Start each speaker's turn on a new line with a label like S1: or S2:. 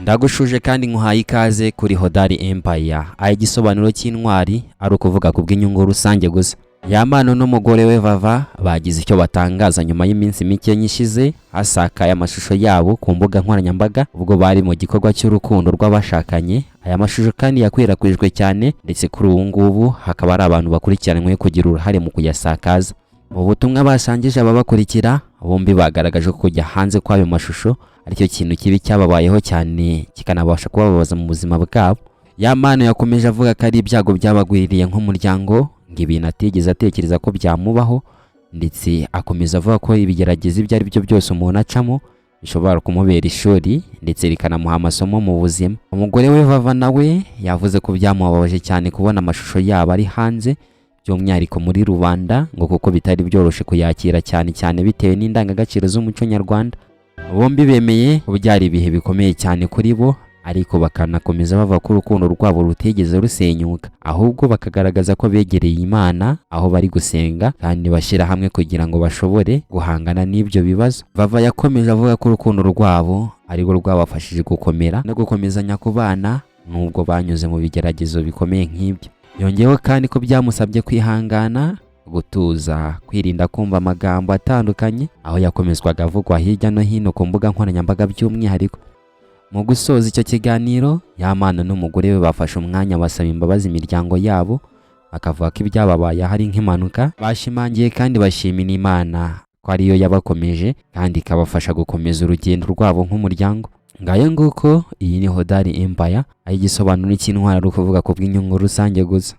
S1: Ndagushuje kandi nkuhaye ikaze kuri Hodari Empire, aho igisobanuro cy'intwari ari ukuvuga ku bw'inyungu rusange gusa. Yampano n'umugore we Vava bagize icyo batangaza nyuma y'iminsi mike ishize hasakaye amashusho yabo ku mbuga nkoranyambaga ubwo bari mu gikorwa cy'urukundo rw'abashakanye. Aya mashusho kandi yakwirakwijwe cyane, ndetse kuri ubu ngubu hakaba hari abantu bakurikiranywe kugira uruhare mu kuyasakaza. Mu butumwa basangije ababakurikira, bombi bagaragaje ko kujya hanze kw'ayo mashusho aricyo kintu kibi cyababayeho cyane, kikanabasha kubababaza mu buzima bwabo. Yampano yakomeje avuga ko ari ibyago byabagwiririye nk'umuryango, ngo ibintu atigeze atekereza ko byamubaho, ndetse akomeza avuga ko ibigeragezo ibyo ari byo byose umuntu acamo bishobora kumubera ishuri ndetse rikanamuha amasomo mu buzima. Umugore we Vava nawe yavuze ko byamubabaje cyane kubona amashusho yabo ari hanze, by'umwihariko muri rubanda, ngo kuko bitari byoroshye kuyakira, cyane cyane bitewe n'indangagaciro z'umuco nyarwanda. Bombi bemeye ko byari ibihe bikomeye cyane kuri bo, ariko bakanakomeza bavuga ko urukundo rwabo rutigeze rusenyuka, ahubwo bakagaragaza ko begereye Imana aho bari gusenga kandi bashyira hamwe kugira ngo bashobore guhangana n'ibyo bibazo. Vava yakomeje avuga ko urukundo rwabo arirwo rwabafashije gukomera no gukomezanya kubana nubwo banyuze mu bigeragezo bikomeye nk'ibyo. Yongeyeho kandi ko byamusabye kwihangana, gutuza, kwirinda kumva amagambo atandukanye aho yakomezwaga avugwa hirya no hino ku mbuga nkoranyambaga by'umwihariko. Mu gusoza icyo kiganiro, Yampano n'umugore we bafashe umwanya basaba imbabazi imiryango yabo, bakavuga ko ibyababayeho ari nk'impanuka. Bashimangiye kandi bashimira Imana ko ariyo yabakomeje kandi ikabafasha gukomeza urugendo rwabo nk'umuryango. Ngayo nguko, iyi ni Hodari Empire, aho igisobanuro cy'intwari ari ukuvuga ku bw'inyungu rusange gusa.